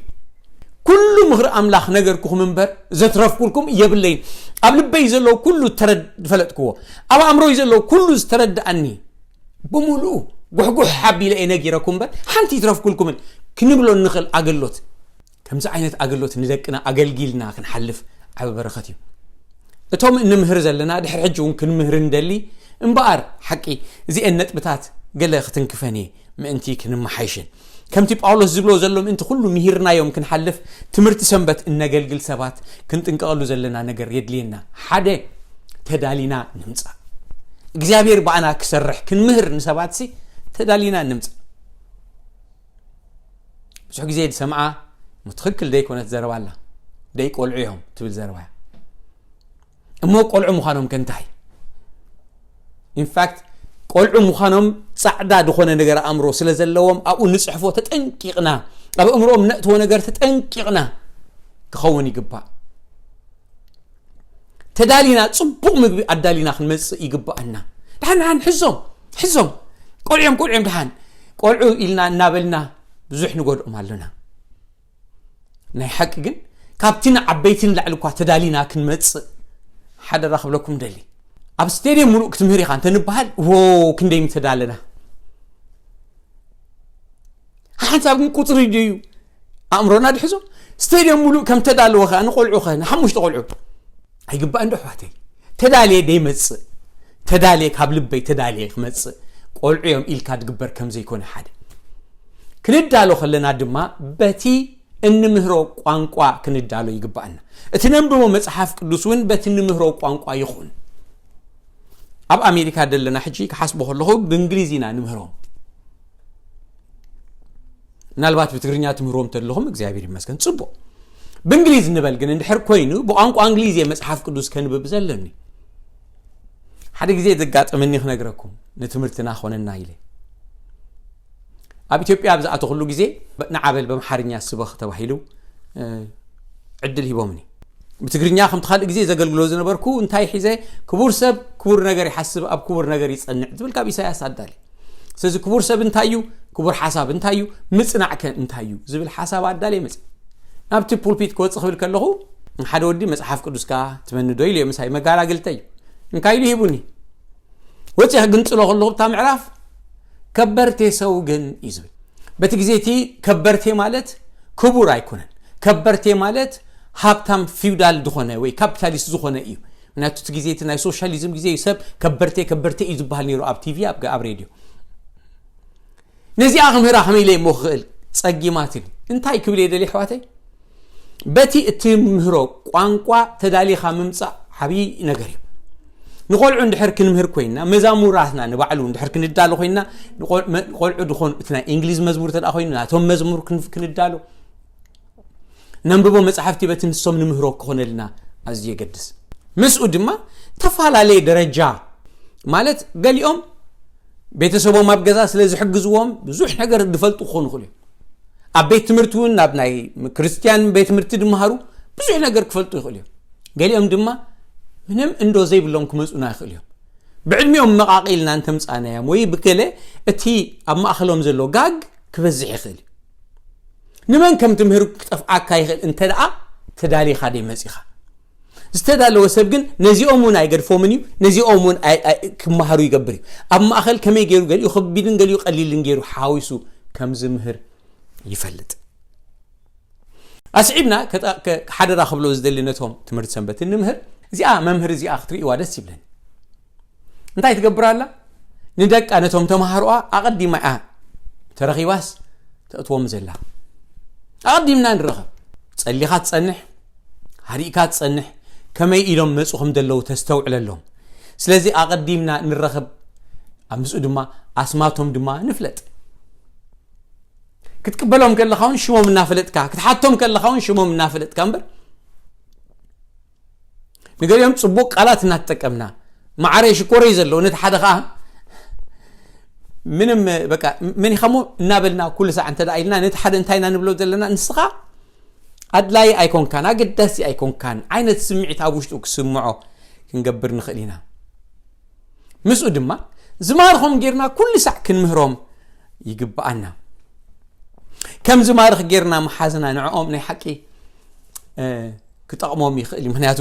"ኩሉ ምኽሪ ኣምላኽ ነገርኩኹም እምበር ዘትረፍኩልኩም የብለይን። ኣብ ልበይ ዘሎ ኩሉ ተረድ-፣ ዝፈለጥክዎ፣ ኣብ ኣእምሮይ ዘሎ ኩሉ ዝተረድኣኒ ብምሉኡ ጉሕጉሕ ሓቢለ እየ ነጊረኩም እምበር ሓንቲ ይትረፍኩልኩምን" ክንብሎ እንኽእል ኣገልግሎት። ከምዚ ዓይነት ኣገልግሎት ንደቅና ኣገልጊልና ክንሓልፍ ዓቢ በረኸት እዩ። እቶም እንምህር ዘለና ድሕሪ ሕጂ እውን ክንምህር እንደሊ እምበኣር፣ ሓቂ እዚአን ነጥብታት ገለ ክትንክፈን እየ ምእንቲ ክንመሓይሽን። ከምቲ ጳውሎስ ዝብሎ ዘሎ ምእንቲ ኩሉ ምሂርናዮም ክንሓልፍ ትምህርቲ ሰንበት እነገልግል ሰባት ክንጥንቀቐሉ ዘለና ነገር የድልየና። ሓደ፣ ተዳሊና ንምጻእ። እግዚኣብሔር ብኣና ክሰርሕ ክንምህር ንሰባትሲ ተዳሊና ንምጻእ። ብዙሕ ግዜ ዝሰምዓ ትኽክል ዘይኮነት ዘረባ ኣላ። ደይ ቆልዑ እዮም ትብል ዘረባ እያ። እሞ ቆልዑ ምዃኖም ከ እንታይ? ኢንፋክት ቆልዑ ምዃኖም ጻዕዳ ዝኾነ ነገር ኣእምሮ ስለ ዘለዎም ኣብኡ ንጽሕፎ ተጠንቂቕና፣ ኣብ ኣእምሮኦም ነእትዎ ነገር ተጠንቂቕና ክኸውን ይግባእ። ተዳሊና ጽቡቕ ምግቢ ኣዳሊና ክንመጽእ ይግባኣና። ደሓን ደሓን ሕዞም፣ ሕዞም፣ ቆልዑ እዮም፣ ቆልዑ እዮም፣ ደሓን ቆልዑ ኢልና እናበልና ብዙሕ ንጎድኦም ኣለና። ናይ ሓቂ ግን ካብቲ ንዓበይቲ ንላዕሊ እኳ ተዳሊና ክንመጽእ ሓደራ ክብለኩም ደሊ። ኣብ ስቴድየም ሙሉእ ክትምህር ኢኻ እንተ ንበሃል፣ ዎ፣ ክንደይ ምተዳለና። ሓንሳብ ግን ቁጽሪ ድዩ ኣእምሮና ድሕዞ? ስቴድየም ሙሉእ ከም ተዳለወ ኸኣ ንቆልዑ ኸ፣ ንሓሙሽተ ቆልዑ ኣይግባእን ዶ ኣሕዋተይ? ተዳልየ ደይመጽእ፣ ተዳልየ ካብ ልበይ ተዳልየ ክመጽእ ቆልዑ እዮም ኢልካ ድግበር ከም ዘይኮነ ሓደ። ክንዳሎ ከለና ድማ በቲ እንምህሮ ቋንቋ ክንዳሎ ይግባኣና። እቲ ነንብቦ መጽሓፍ ቅዱስ እውን በቲ እንምህሮ ቋንቋ ይኹን። ኣብ ኣሜሪካ ዘለና ሕጂ ክሓስቦ ከለኹ ብእንግሊዝ ኢና ንምህሮም። ምናልባት ብትግርኛ ትምህርዎም ተለኹም እግዚኣብሔር ይመስገን ጽቡቕ። ብእንግሊዝ ንበል ግን እንድሕር ኮይኑ ብቋንቋ እንግሊዝ እየ መጽሓፍ ቅዱስ ከንብብ ዘለኒ። ሓደ ግዜ ዘጋጠመኒ ክነግረኩም፣ ንትምህርትና ኮነና ኢለ። ኣብ ኢትዮጵያ ኣብ ዝኣተኹሉ ግዜ፣ ንዓበል በምሓርኛ ስበኽ ተባሂሉ ዕድል ሂቦምኒ። ብትግርኛ ከምቲ ካልእ ግዜ ዘገልግሎ ዝነበርኩ፣ እንታይ ሒዘ? ክቡር ሰብ ክቡር ነገር ይሓስብ፣ ኣብ ክቡር ነገር ይጸንዕ ዝብል ካብ ኢሳያስ ኣዳሊ። ስለዚ ክቡር ሰብ እንታይ እዩ? ክቡር ሓሳብ እንታይ እዩ? ምጽናዕከ እንታይ እዩ? ዝብል ሓሳብ ኣዳሊ መጽ ናብቲ ፑልፒት ክወጽእ ክብል ከለኹ፣ ሓደ ወዲ መጽሓፍ ቅዱስካ ትመንዶ ኢሉ ምሳይ መጋላግልተይ እንካ ኢሉ ሂቡኒ። ወፂ ክግንፅሎ ከለኹ ብታ ምዕራፍ ከበርቴ ሰው ግን እዩ ዝብል። በቲ ግዜ እቲ ከበርቴ ማለት ክቡር ኣይኮነን። ከበርቴ ማለት ሃብታም ፊውዳል ዝኾነ ወይ ካፒታሊስት ዝኾነ እዩ። ምክንያቱ እቲ ግዜ እቲ ናይ ሶሻሊዝም ግዜ እዩ። ሰብ ከበርቴ ከበርቴ እዩ ዝበሃል ነይሩ ኣብ ቲቪ፣ ኣብ ኣብ ሬድዮ። ነዚኣ ክምህራ ከመይ ኢለ እሞ ክኽእል? ጸጊማትኒ። እንታይ ክብል እየ ደልየ ኣሕዋተይ? በቲ እትምህሮ ቋንቋ ተዳሊኻ ምምጻእ ዓብዪ ነገር እዩ። ንቆልዑ እንድሕር ክንምህር ኮይንና፣ መዛሙራትና ንባዕሉ እንድሕር ክንዳሎ ኮይንና፣ ንቆል- መ- ቆልዑ ዝኾኑ እቲ ናይ እንግሊዝ መዝሙር ተደኣ ኮይኑ ናቶም መዝሙር ክን- ክንዳሎ፣ ነንብቦ መጻሕፍቲ በቲ ንሶም ንምህሮ ክኾነልና ኣዝዩ የገድስ። ምስኡ ድማ ተፈላለየ ደረጃ ማለት ገሊኦም ቤተሰቦም ኣብ ገዛ ስለ ዝሕግዝዎም ብዙሕ ነገር ዝፈልጡ ክኾኑ ይኽእሉ እዮም። ኣብ ቤት ትምህርቲ እውን ናብ ናይ ክርስትያን ቤት ትምህርቲ ድመሃሩ ብዙሕ ነገር ክፈልጡ ይኽእሉ እዮም። ገሊኦም ድማ ምንም እንዶ ዘይብሎም ክመጹና ይኽእሉ እዮም። ብዕድሚኦም መቓቒልና እንተምጻናዮም ወይ ብገለ እቲ ኣብ ማእኸሎም ዘሎ ጋግ ክበዝሕ ይኽእል እዩ። ንመን ከም ትምህር ክጠፍዓካ ይኽእል እንተ ደኣ ተዳሊኻ ደይ መጺኻ። ዝተዳለወ ሰብ ግን ነዚኦም እውን ኣይገድፎምን እዩ፣ ነዚኦም እውን ኣይ- ኣይ- ክመሃሩ ይገብር እዩ። ኣብ ማእኸል ከመይ ገይሩ ገሊኡ ከቢድን ገሊኡ ቀሊልን ገይሩ ሓዊሱ ከም ዝምህር ይፈልጥ። ኣስዒብና ከጣ- ከ- ሓደራ ክብሎ ዝደሊ ነቶም ትምህርቲ ሰንበት እንምህር፣ እዚኣ መምህር እዚኣ ክትርእይዋ ደስ ይብለኒ። እንታይ ትገብር ኣላ? ንደቃ ነቶም ተምሃሮኣ ኣቐዲማ እያ ተረኺባስ ተእትዎም ዘላ። ኣቐዲምና ንረኸብ። ጸሊኻ ትጸንሕ፣ ሃሪእካ ትጸንሕ፣ ከመይ ኢሎም መጹ ከም ዘለዉ ተስተውዕለሎም። ስለዚ ኣቐዲምና ንረኸብ፣ ኣብ ምስኡ ድማ ኣስማቶም ድማ ንፍለጥ። ክትቅበሎም ከለኻ እውን ሽሞም እናፈለጥካ፣ ክትሓቶም ከለኻ እውን ሽሞም እናፈለጥካ እምበር ንገሊኦም ጽቡቕ ቃላት እናተጠቀምና፣ ማዓረይ ሽኮረይ ዘለዎ፣ ነቲ ሓደ ኸኣ ምንም በቃ መን ኢኻ እሞ እናበልና ኩሉ ሳዕ እንተ ደኣ ኢልና፣ ነቲ ሓደ እንታይ ኢና ንብሎ ዘለና? ንስኻ ኣድላይ ኣይኮንካን፣ ኣገዳሲ ኣይኮንካን ዓይነት ስምዒት ኣብ ውሽጡ ክስምዖ ክንገብር ንኽእል ኢና። ምስኡ ድማ ዝማርኾም ጌርና ኩሉ ሳዕ ክንምህሮም ይግብኣና። ከም ዝማርኽ ጌርና መሓዝና ንዕኦም ናይ ሓቂ እ፣ ክጠቕሞም ይኽእል እዩ። ምክንያቱ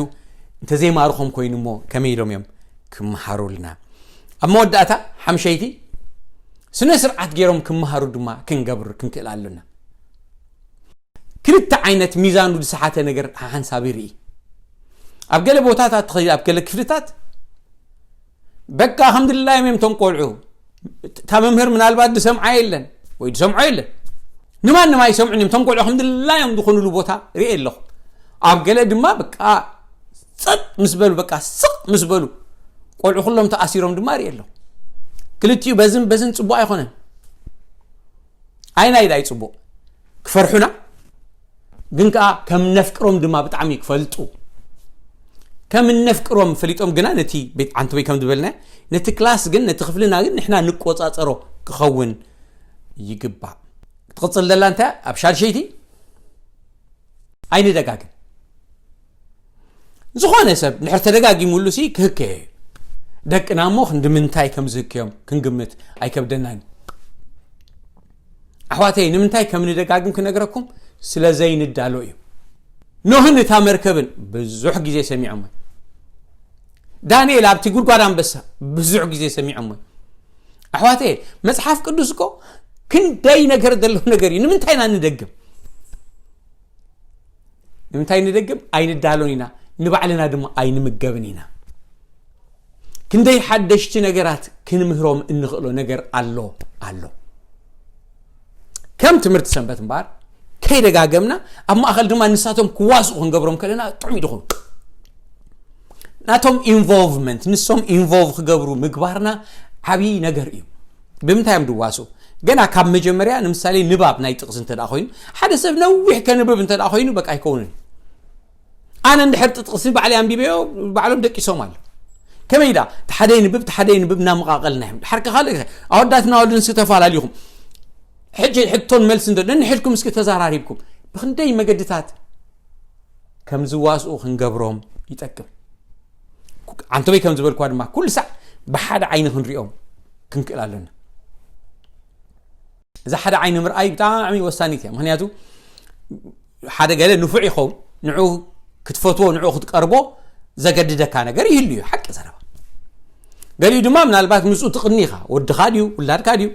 እንተዘይማርኾም ኮይኑ እሞ ከመይ ኢሎም እዮም ክመሃሩልና? ኣብ መወዳእታ ሓምሸይቲ ስነ ስርዓት ገይሮም ክመሃሩ ድማ ክንገብር ክንክእል ኣሎና። ክልተ ዓይነት ሚዛኑ ዝሰሓተ ነገር ሓንሳብ ይርኢ። ኣብ ገለ ቦታታት ትኸይድ፣ ኣብ ገለ ክፍልታት በቃ ከም ድላዮም እዮም እቶም ቆልዑ። እታ መምህር ምናልባት ዝሰምዓ የለን ወይ ዝሰምዖ የለን፣ ንማንም ኣይሰምዑን እዮም። እቶም ቆልዑ ከም ድላዮም ዝኾኑሉ ቦታ ርኢ ኣለኹ። ኣብ ገለ ድማ በቃ ጸጥ ምስ በሉ፣ በቃ ስቕ ምስ በሉ፣ ቆልዑ ኩሎም ተኣሲሮም ድማ ርኢ ኣለኹ። ክልቲኡ በዝን በዝን ጽቡቕ ኣይኮነን። ኣይናይ ዳይ ጽቡቕ ክፈርሑና፣ ግን ከኣ ከም ነፍቅሮም ድማ ብጣዕሚ ክፈልጡ። ከም እነፍቅሮም ፈሊጦም ግና ነቲ ቤት ዓንተወይ ከም ዝበልና ነቲ ክላስ ግን ነቲ ክፍልና ግን ንሕና ንቆጻጸሮ ክኸውን ይግባእ። ክትቕጽል ዘላ እንታይ ኣብ ሻድሸይቲ ኣይንደጋግም። ዝኾነ ሰብ ንድሕር ተደጋጊሙሉ ሲ ክህከዮ እዩ። ደቅና እሞ ክንዲ ምንታይ ከም ዝህከዮም ክንግምት ኣይከብደናን። ኣሕዋተይ ንምንታይ ከም ንደጋግም ክነግረኩም ስለ ዘይንዳሎ እዩ። ኖህን እታ መርከብን ብዙሕ ግዜ ሰሚዖም። ዳንኤል ኣብቲ ጉድጓድ ኣንበሳ ብዙሕ ግዜ ሰሚዖም። ኣሕዋተይ መጽሓፍ ቅዱስ እኮ ክንደይ ነገር ዘለዎ ነገር እዩ። ንምንታይ ኢና ንደግም? ንምንታይ ንደግም? ኣይንዳሎን ኢና፣ ንባዕልና ድማ ኣይንምገብን ኢና። ክንደይ ሓደሽቲ ነገራት ክንምህሮም እንኽእሎ ነገር ኣሎ ኣሎ። ከም ትምህርቲ ሰንበት እምበኣር ከይደጋገምና ኣብ ማእኸል ድማ ንሳቶም ክዋስኡ ክንገብሮም ከለና ጥዑም ይድኹም። ናቶም ኢንቮልቭመንት ንሶም ኢንቮልቭ ክገብሩ ምግባርና ዓብዪ ነገር እዩ። ብምንታይ እዮም ድዋስኡ? ገና ካብ መጀመርያ ንምሳሌ ንባብ ናይ ጥቕሲ እንተ ደኣ ኮይኑ ሓደ ሰብ ነዊሕ ከንብብ እንተ ደኣ ኮይኑ በቃ ኣይከውንን። ኣነ እንድሕር ጥቕሲ ባዕለይ ኣንቢበዮ ባዕሎም ደቂሶም ኣሎ። ከመይ ዳ ሓደ ይንብብ ሓደ ይንብብ እናመቓቐልና እዮም። ድሓር ከ ካልእ ከ ኣወዳትና ወልድን እስኪ ተፈላለኹም ሕጂ ሕቶን መልሲ እንዶ ነንሕድኩም እስኪ ተዘራሪብኩም ብክንደይ መገድታት ከም ዝዋስኡ ክንገብሮም ይጠቅም። ዓንተበይ ከም ዝበልኳ ድማ ኩሉ ሳዕ ብሓደ ዓይኒ ክንሪኦም ክንክእል ኣለና። እዛ ሓደ ዓይኒ ምርኣይ ብጣዕሚ ወሳኒት እያ። ምክንያቱ ሓደ ገለ ንፉዕ ይኸውን፣ ንዑ ክትፈትዎ፣ ንዑ ክትቀርቦ ዘገድደካ ነገር ይህሉ እዩ። ሓቂ ዘረባ። ገሊኡ ድማ ምናልባት ምስኡ ትቕኒ ኢኻ። ወድኻ ድዩ? ውላድካ ድዩ?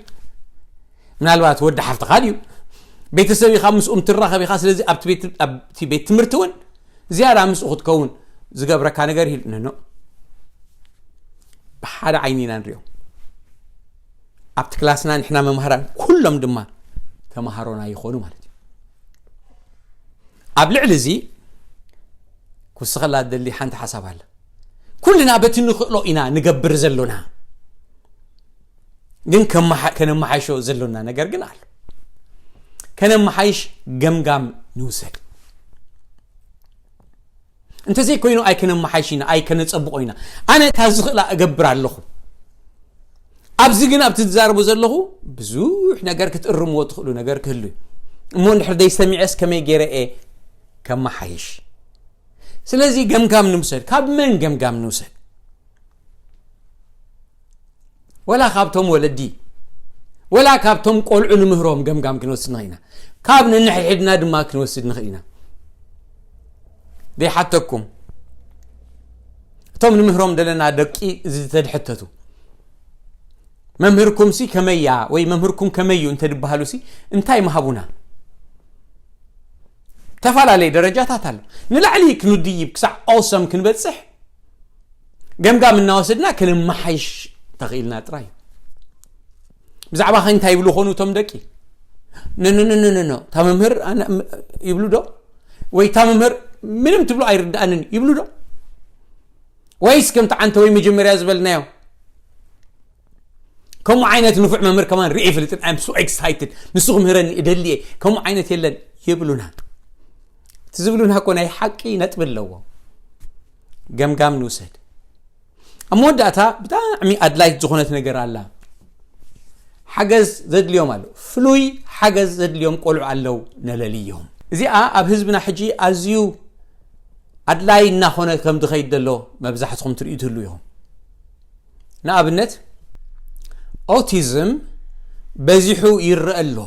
ምናልባት ወዲ ሓፍትኻ ድዩ? ቤተሰብ ኢኻ፣ ምስኦም ትራኸብ ኢኻ። ስለዚ ኣብቲ ቤት-፣ ኣብቲ ቤት ትምህርቲ እውን ዝያዳ ምስኡ ክትከውን ዝገብረካ ነገር ይህሉ። ነኖ። ብሓደ ዓይኒ ኢና ንሪኦም። ኣብቲ ክላስና ንሕና መምሃራን ኩሎም ድማ ተምሃሮና ይኾኑ ማለት እዩ። ኣብ ልዕሊ እዚ ክውስኸላ ደሊ ሓንቲ ሓሳብ ኣለ። ኩልና በቲ ንኽእሎ ኢና ንገብር ዘሎና። ግን ከመሓ-፣ ከነመሓይሾ ዘሎና ነገር ግን ኣሎ። ከነመሓይሽ ገምጋም ንውሰድ። እንተዘይኮይኑ ኣይከነመሓይሽ ኢና፣ ኣይከነጸብቖ ኢና። ኣነ እታ ዝኽእላ እገብር ኣለኹ። ኣብዚ ግን ኣብቲ ዝዛረቡ ዘለኹ ብዙሕ ነገር ክትእርምዎ ትኽእሉ ነገር ክህሉ እዩ። እሞ እንድሕር ዘይሰሚዐስ ከመይ ገይረ እየ ከመሓይሽ? ስለዚ ገምጋም ንውሰድ። ካብ መን ገምጋም ንውሰድ? ወላ ካብቶም ወለዲ፣ ወላ ካብቶም ቆልዑ ንምህሮም ገምጋም ክንወስድ ንኽእል ኢና። ካብ ነንሕድሕድና ድማ ክንወስድ ንኽእል ኢና። ዘይሓተኩም፣ እቶም ንምህሮም ደለና ደቂ ዝተድሕተቱ፣ መምህርኩምሲ ከመያ ወይ መምህርኩም ከመዩ እንተ ድበሃሉሲ እንታይ ምሃቡና? ተፈላለየ ደረጃታት ኣሎ። ንላዕሊ ክንድይብ ክሳዕ ኦሰም ክንበጽሕ ገምጋም እናወሰድና ክንመሓይሽ ተኽኢልና ጥራይ እዩ። ብዛዕባኸ እንታይ ይብሉ ኾኑ እቶም ደቂ? ኖ፣ ኖ፣ ኖ፣ ኖ፣ ኖ፣ ኖ። እታ መምህር ኣነ-፣ ም-፣ ይብሉ ዶ? ወይ እታ መምህር ምንም ትብሎ ኣይርድኣንን ይብሉ ዶ? ወይስ ከምቲ ዓንተ ወይ መጀመርያ ዝበልናዮ፣ ከምኡ ዓይነት ንፉዕ መምህር ከማን ርኢ ይፈልጥን፣ I'm so excited፣ ንሱ ክምህረኒ እደልየ፣ ከምኡ ዓይነት የለን ይብሉና። እቲ ዝብሉና እኮ ናይ ሓቂ ነጥቢ ኣለዎ። ገምጋም ንውሰድ። ኣብ መወዳእታ ብጣዕሚ ኣድላይት ዝኾነት ነገር ኣላ። ሓገዝ ዘድልዮም ኣሎ። ፍሉይ ሓገዝ ዘድልዮም ቆልዑ ኣለዉ፣ ነለልዮም። እዚኣ ኣብ ህዝብና ሕጂ ኣዝዩ ኣድላይ እናኾነ ከም ዝኸይድ ዘሎ መብዛሕትኹም ትርእዩ ትህሉ ኢኹም። ንኣብነት፣ ኦቲዝም በዚሑ ይረአ ኣሎ።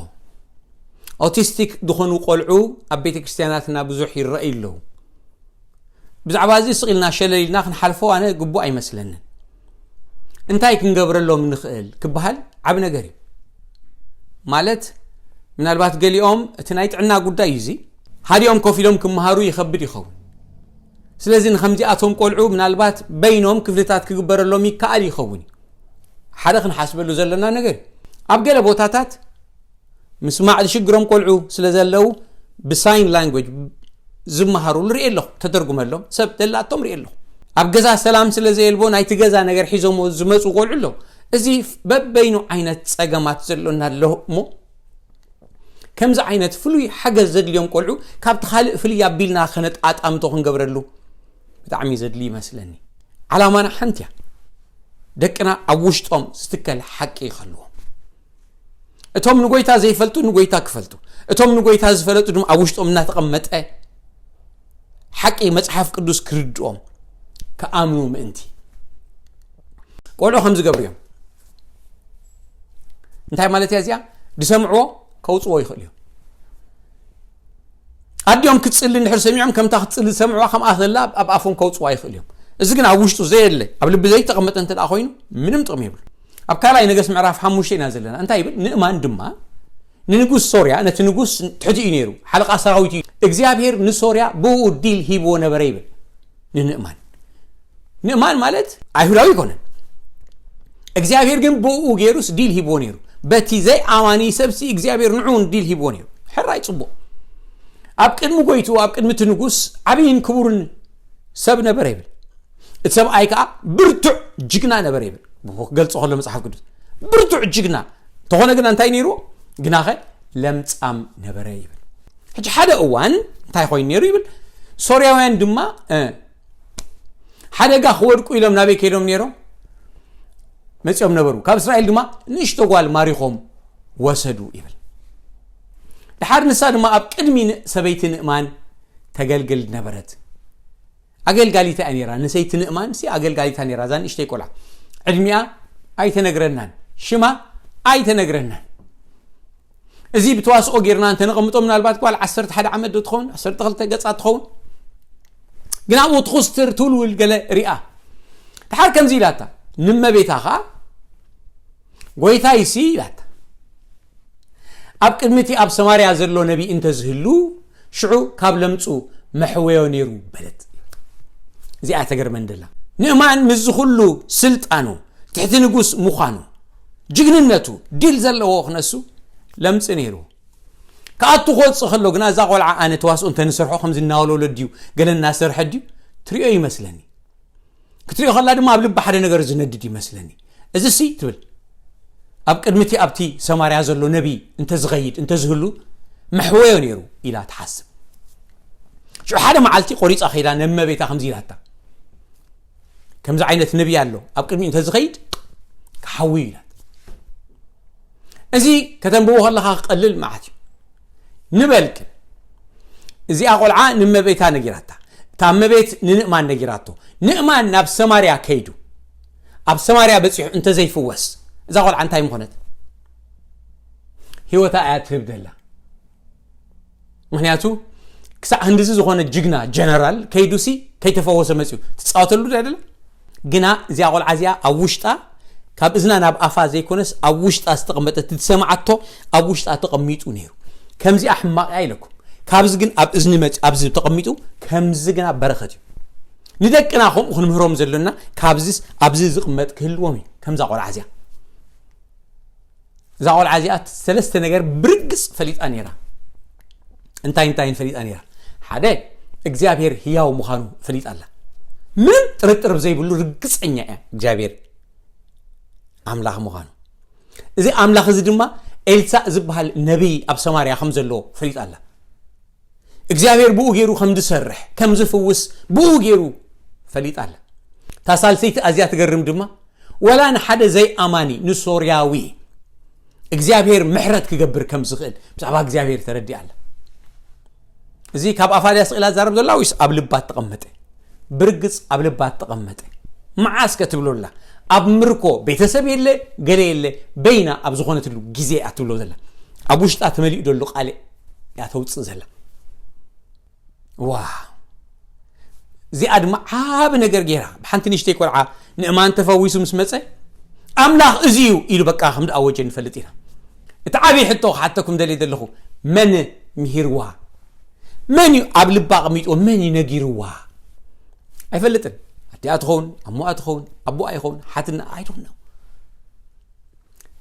ኦቲስቲክ ዝኾኑ ቆልዑ ኣብ ቤተ ክርስቲያናትና ብዙሕ ይረኣዩ ኣለዉ። ብዛዕባ እዚ ስቕ ኢልና ሸለል ኢልና ክንሓልፎ ኣነ ግቡእ ኣይመስለንን። እንታይ ክንገብረሎም ንኽእል ክበሃል ዓቢ ነገር እዩ። ማለት፣ ምናልባት ገሊኦም እቲ ናይ ጥዕና ጉዳይ እዩ እዚ፣ ሃዲኦም ኮፍ ኢሎም ክመሃሩ ይኸብድ ይኸውን። ስለዚ ንኸምዚኣቶም ቆልዑ ምናልባት በይኖም ክፍልታት ክግበረሎም ይከኣል ይኸውን እዩ። ሓደ ክንሓስበሉ ዘለና ነገር እዩ። ኣብ ገለ ቦታታት ምስማዕ ዝሽግሮም ቆልዑ ስለ ዘለዉ ብሳይን ላንጉጅ ዝመሃሩ ንርኢ ኣለኹ፣ ተተርጉመሎም ሰብ ደላቶም ርኢ ኣለኹ። ኣብ ገዛ ሰላም ስለ ዘየልቦ ናይቲ ገዛ ነገር ሒዞሞ ዝመፁ ቆልዑ ኣለዉ። እዚ በበይኑ ዓይነት ፀገማት ዘሎና ኣሎ እሞ ከምዚ ዓይነት ፍሉይ ሓገዝ ዘድልዮም ቆልዑ ካብቲ ካልእ ፍልይ ኣቢልና ከነጣጣምቶ ክንገብረሉ ብጣዕሚ ዘድሊ ይመስለኒ። ዓላማና ሓንቲ እያ። ደቅና ኣብ ውሽጦም ዝትከል ሓቂ ይኸልዎም። እቶም ንጎይታ ዘይፈልጡ ንጎይታ ክፈልጡ፣ እቶም ንጎይታ ዝፈለጡ ድማ ኣብ ውሽጦም እናተቐመጠ ሓቂ መጽሓፍ ቅዱስ ክርድኦም ክኣምኑ ምእንቲ። ቆልዑ ከም ዝገብሩ እዮም። እንታይ ማለት እያ እዚኣ? ዝሰምዕዎ ከውፅዎ ይኽእሉ እዮም። ኣዲኦም ክትፅሊ እንድሕር ሰሚዖም ከምታ ክትፅሊ ዝሰምዕዋ ከምኣ ከላ ኣብ ኣፎም ከውፅዋ ይኽእሉ እዮም። እዚ ግን ኣብ ውሽጡ ዘየለ ኣብ ልቢ ዘይተቐመጠ እንተ ደኣ ኮይኑ ምንም ጥቕሚ የብሉ። ኣብ ካልኣይ ነገስት ምዕራፍ ሓሙሽተ ኢና ዘለና። እንታይ ይብል? ንእማን ድማ ንንጉስ ሶርያ፣ ነቲ ንጉስ ትሕቲ እዩ ነይሩ፣ ሓለቓ ሰራዊት እዩ። እግዚኣብሔር ንሶርያ ብኡ ዲል ሂብዎ ነበረ ይብል። ንንእማን ንእማን ማለት ኣይሁዳዊ ኣይኮነን። እግዚኣብሔር ግን ብኡ ገይሩስ ዲል ሂብዎ ነይሩ። በቲ ዘይኣማኒ ሰብሲ እግዚኣብሔር ንዕኡ ዲል ሂብዎ ነይሩ። ሕራይ ጽቡቕ። ኣብ ቅድሚ ጎይቱ ኣብ ቅድሚ እቲ ንጉስ ዓብይን ክቡርን ሰብ ነበረ ይብል። እቲ ሰብኣይ ከዓ ብርቱዕ ጅግና ነበረ ይብል። ገልጾ ከሎ መጽሓፍ ቅዱስ ብርቱዕ ጅግና ተኾነ ግን እንታይ ነይርዎ? ግናኸ ለምጻም ነበረ ይብል። ሕጂ ሓደ እዋን እንታይ ኮይኑ ነይሩ ይብል? ሶርያውያን ድማ እ፣ ሓደጋ ክወድቁ ኢሎም ናበይ ከይዶም ነይሮም? መጺኦም ነበሩ። ካብ እስራኤል ድማ ንእሽቶ ጓል ማሪኾም ወሰዱ ይብል። ድሓር ንሳ ድማ ኣብ ቅድሚ ን- ሰበይቲ ንእማን ተገልግል ነበረት። ኣገልጋሊታ እያ ነይራ። ንሰይቲ ንእማን ሲ ኣገልጋሊታ ነይራ። እዛ ንእሽተይ ቆልዓ ዕድሚኣ ኣይተነግረናን፣ ሽማ ኣይተነግረናን። እዚ ብተዋስኦ ጌርና እንተነቐምጦ ምናልባት ጓል ዓሰርተ ሓደ ዓመት ዶ ትኸውን፣ ዓሰርተ ክልተ ገጻ ትኸውን። ግን ኣብኡ ትኹስትር ትውልውል ገለ ሪኣ። ድሓር ከምዚ ኢላታ፣ ንመቤታ ኸዓ ጎይታይሲ ኢላታ፣ ኣብ ቅድሚ እቲ ኣብ ሰማርያ ዘሎ ነቢይ እንተዝህሉ ሽዑ ካብ ለምጹ መሕወዮ ነይሩ በለት። እዚኣ ተገርመን ደላ። ንእማን ምስዚ ኩሉ ስልጣኑ ትሕቲ ንጉስ ምዃኑ ጅግንነቱ ድል ዘለዎ ክነሱ ለምጽ ነይሩ። ክኣቱ ክወፅእ ከሎ ግና እዛ ቆልዓ ኣነ ተዋስኦ እንተንሰርሖ ከምዚ እናወለወለ ድዩ ገለ እናሰርሐ ድዩ ትሪኦ ይመስለኒ። ክትሪኦ ከላ ድማ ኣብ ልቢ ሓደ ነገር ዝነድድ ይመስለኒ። እዚ ሲ ትብል ኣብ ቅድሚ እቲ ኣብቲ ሰማርያ ዘሎ ነቢይ እንተዝኸይድ እንተዝህሉ መሕወዮ ነይሩ ኢላ ትሓስብ። ሽዑ ሓደ መዓልቲ ቆሪፃ ከይዳ ነመቤታ ከምዚ ኢላታ፣ ከምዚ ዓይነት ነቢይ ኣሎ ኣብ ቅድሚ እንተዝኸይድ ክሓዊ ኢላት። እዚ ከተንብቦ ከለኻ ክቐልል መዓት እዩ። ንበልክ እዚኣ ቆልዓ ንመቤታ ነጊራታ፣ እታ መቤት ንንእማን ነጊራቶ። ንእማን ናብ ሰማርያ ከይዱ ኣብ ሰማርያ በፂሑ እንተዘይፍወስ እዛ ቆልዓ እንታይ ምኾነት? ህይወታ እያ ትህብ ደላ። ምክንያቱ ክሳዕ ህንድዚ ዝኾነ ጅግና ጀነራል ከይዱሲ ከይተፈወሰ መፅዩ ትፃወተሉ ዶ ኣይደለም? ግና እዚኣ ቆልዓ እዚኣ ኣብ ውሽጣ ካብ እዝና ናብ ኣፋ ዘይኮነስ ኣብ ውሽጣ ዝተቐመጠ ትሰማዓቶ ኣብ ውሽጣ ተቐሚጡ ነይሩ። ከምዚኣ ሕማቕ እያ ኢለኩም። ካብዚ ግን ኣብ እዝኒ መፅ ኣብዚ ተቐሚጡ ከምዚ ግና በረኸት እዩ። ንደቅና ከምኡ ክንምህሮም ዘሎና ካብዚስ ኣብዚ ዝቕመጥ ክህልዎም እዩ። ከምዛ ቆልዓ እዚኣ እዛ ቆልዓ እዚኣ ሰለስተ ነገር ብርግፅ ፈሊጣ ነይራ። እንታይ እንታይን ፈሊጣ ነይራ? ሓደ እግዚኣብሔር ህያው ምዃኑ ፈሊጣ ኣላ። ምን ጥርጥር ብዘይብሉ ርግፀኛ እያ እግዚኣብሔር ኣምላኽ ምዃኑ። እዚ ኣምላኽ እዚ ድማ ኤልሳእ ዝበሃል ነቢይ ኣብ ሰማርያ ከም ዘሎ ፈሊጣ ኣላ። እግዚኣብሔር ብኡ ገይሩ ከም ዝሰርሕ ከም ዝፍውስ ብኡ ገይሩ ፈሊጣ ኣላ። እታ ሳልሰይቲ ኣዝያ ትገርም ድማ ወላ ንሓደ ዘይኣማኒ ንሶርያዊ እግዚኣብሔር ምሕረት ክገብር ከም ዝኽእል ብዛዕባ እግዚኣብሔር ተረዲኣ ኣላ። እዚ ካብ ኣፋ ድያ ስቕ ኢላ ትዛረብ ዘላ ወይስ ኣብ ልባ ተቐመጠ? ብርግጽ ኣብ ልባ ተቐመጠ። መዓስ ከ ትብሎ ኣላ? ኣብ ምርኮ ቤተሰብ የለ ገለ የለ በይና ኣብ ዝኾነትሉ ግዜ እያ ትብሎ ዘላ። ኣብ ውሽጣ ተመሊኡ ዘሎ ቃል እያ ተውፅእ ዘላ። ዋ እዚኣ ድማ ዓብ ነገር ገይራ ብሓንቲ ንእሽተይ ቆልዓ ንእማን ተፈዊሱ ምስ መፀ ኣምላኽ እዚ እዩ ኢሉ በቃ ከም ዝኣወጀ ንፈልጥ ኢና። እቲ ዓብዪ ሕቶ ክሓተኩም ደልየ ዘለኹ መን ምሂርዋ? መን እዩ ኣብ ልባ ኣቐሚጥዎ? መን እዩ ነጊርዋ? ኣይፈልጥን። ኣዲኣ ትኸውን፣ ኣሞኣ ትኸውን፣ ኣቦኣ ይኸውን፣ ሓትና ኣይትኹን።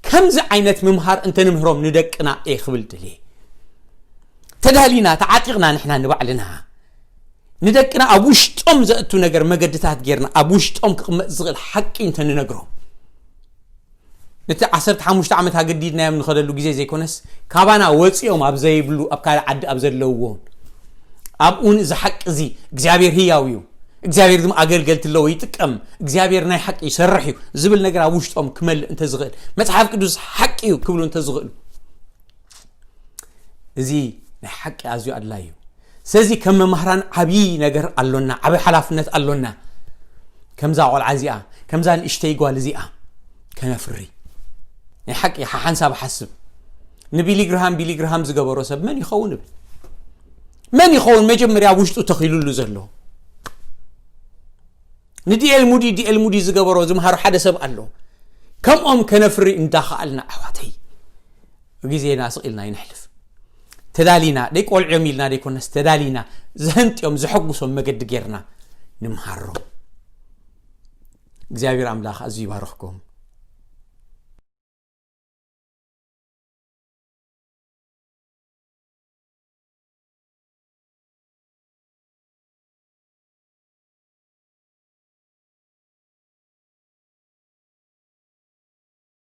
ከምዚ ዓይነት ምምሃር እንተንምህሮም ንደቅና እየ ክብል ድልየ። ተዳሊና ተዓጢቕና ንሕና ንባዕልና ንደቅና ኣብ ውሽጦም ዘእቱ ነገር መገድታት ጌርና ኣብ ውሽጦም ክቕመጥ ዝኽእል ሓቂ እንተንነግሮም ነቲ ዓሰርተ ሓሙሽተ ዓመት ኣገዲድናዮም ንኸደሉ ግዜ ዘይኮነስ ካባና ወፂኦም ኣብ ዘይብሉ ኣብ ካልእ ዓዲ ኣብ ዘለውዎ ኣብኡን እዚ ሓቂ እዚ እግዚኣብሔር ህያው እዩ እግዚኣብሔር ድማ ኣገልገልቲ ኣለዎ ይጥቀም እግዚኣብሔር ናይ ሓቂ ይሰርሕ እዩ ዝብል ነገር ኣብ ውሽጦም ክመልእ እንተዝኽእል መፅሓፍ ቅዱስ ሓቂ እዩ ክብሉ እንተዝኽእሉ እዚ ናይ ሓቂ ኣዝዩ ኣድላይ እዩ። ስለዚ ከም መማህራን ዓብዪ ነገር ኣሎና፣ ዓብዪ ሓላፍነት ኣሎና። ከምዛ ቆልዓ እዚኣ፣ ከምዛ ንእሽተይ ጓል እዚኣ ከነፍሪ ናይ ሓቂ ሓሓንሳብ ሓስብ። ንቢሊ ግርሃም ቢሊ ግርሃም ዝገበሮ ሰብ መን ይኸውን እብል? መን ይኸውን መጀመርያ ኣብ ውሽጡ ተኺሉሉ ዘሎ? ንዲኤል ሙዲ ዲኤል ሙዲ ዝገበሮ ዝምሃሮ ሓደ ሰብ ኣሎ። ከምኦም ከነፍሪ እንዳኸኣልና ኣሕዋተይ ግዜና ስቕ ኢልና ይነሕልፍ። ተዳሊና ደይ ቆልዕዮም ኢልና ደይኮነስ ተዳሊና ዘህንጥዮም ዘሐጉሶም መገዲ ጌርና ንምሃሮም። እግዚኣብሔር ኣምላኽ ኣዝዩ ይባርኽኩም።